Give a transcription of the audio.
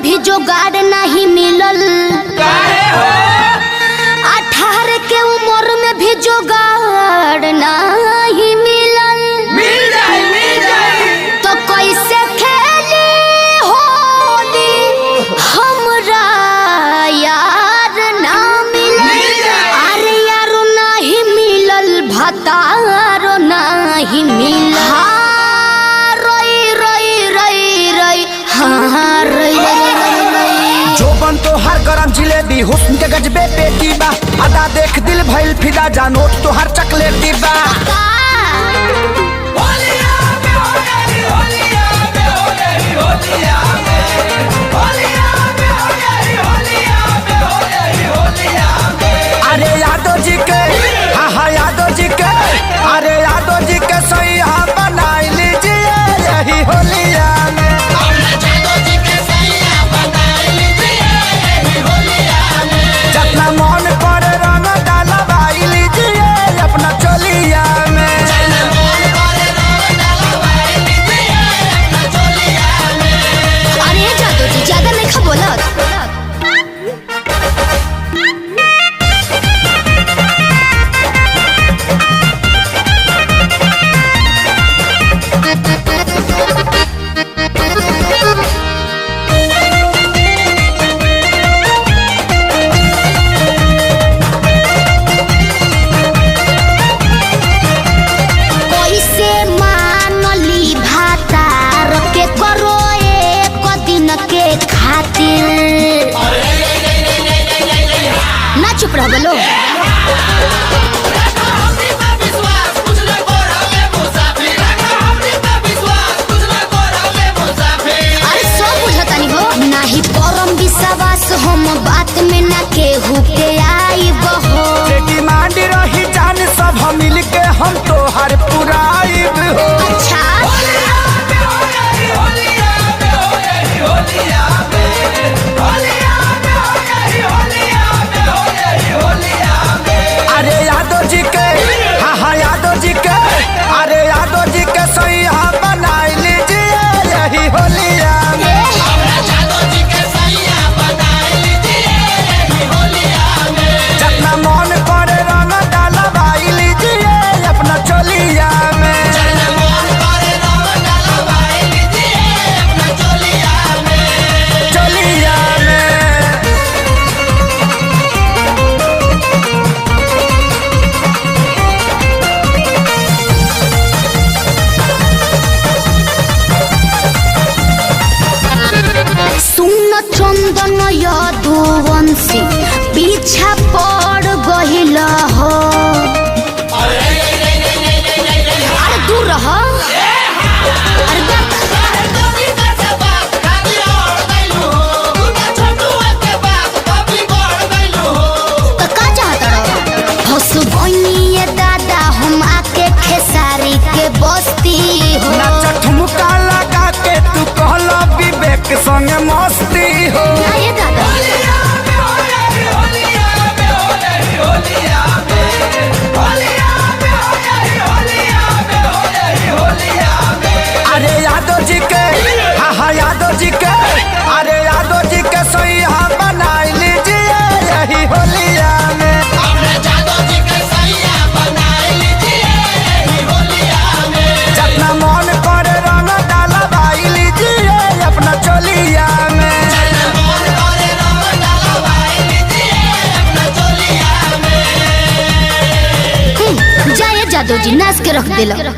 भी जोगाड़ नहीं मिलल। 18 के उम्र में भी जोगाड़ नहीं मिलल। मिल जाई, मिल जाई। तो कैसे खेली होली हमरा यार ना मिलल। मिल जाई। अरे यारो नहीं मिलल, भतारो नहीं मिलल। हाँ, रोई रोई रोई रोई, हाँ रोई रोई रोई रोई। जोबन तो हर गरम जिलेबी, हुस्न के गजबे पेटी बा। अदा देख दिल भइल फिदा, जा नोट तो हर चकलेटी बा। का? होलिया में होली, होलिया में होली, होलिया में। होलिया में होली, होलिया में होली, होलिया में। अरे यादव जी के, हाँ हाँ यादव जी के, अरे यादव जी के सैया बना लीजिए यही होलिया में। जितना मन पर रंग डालवाई लीजिए अपना चोलिया में। अरे जादू जी ज्यादा नहीं बोलत। कैसे मानली भातार के करो एक दिन के खातिर ना चुप रह बोलो। अरे सब बुझतानी हो, नाही परम विश्वास हम बात में ना केहू के आई बहो। डिमांड रही जान सब हम मिल के हम तो हर पुराइब हो। अच्छा। होलिया में होली, होलिया में होली, होलिया में। होलिया में होली, होलिया में होली, होलिया में। अरे यादव जी के, हाँ हाँ यादव जी के, अरे यादव जी के सैया बना लीजिए यही होलिया में। जितना मन पर रंग डालवाई लीजिए अपना चोलिया में। चोलिया में। सुन चंदन यदुवंशी पीछा पड़ गहिल हो। अरे दूर रह। अरे देख। तो का चाहत रहो? फंस गइनी दादा हम आके खेसारी के बस्ती हो। नाच ठुमका लगा के तू कहला विवेक संग मस्ती हो। ना ये दादा। होलिया में होली, होलिया में होली, होलिया में। होलिया में होली, होलिया में होली, होलिया में। अरे यादव जी के, हाँ हाँ यादव जी के, अरे यादव जी के सैया बना लीजिए यही होलिया में। जितना मन पर रंग डालवाई लीजिए अपना चोलिया में। जाए जादव जी नाच के रख दिला।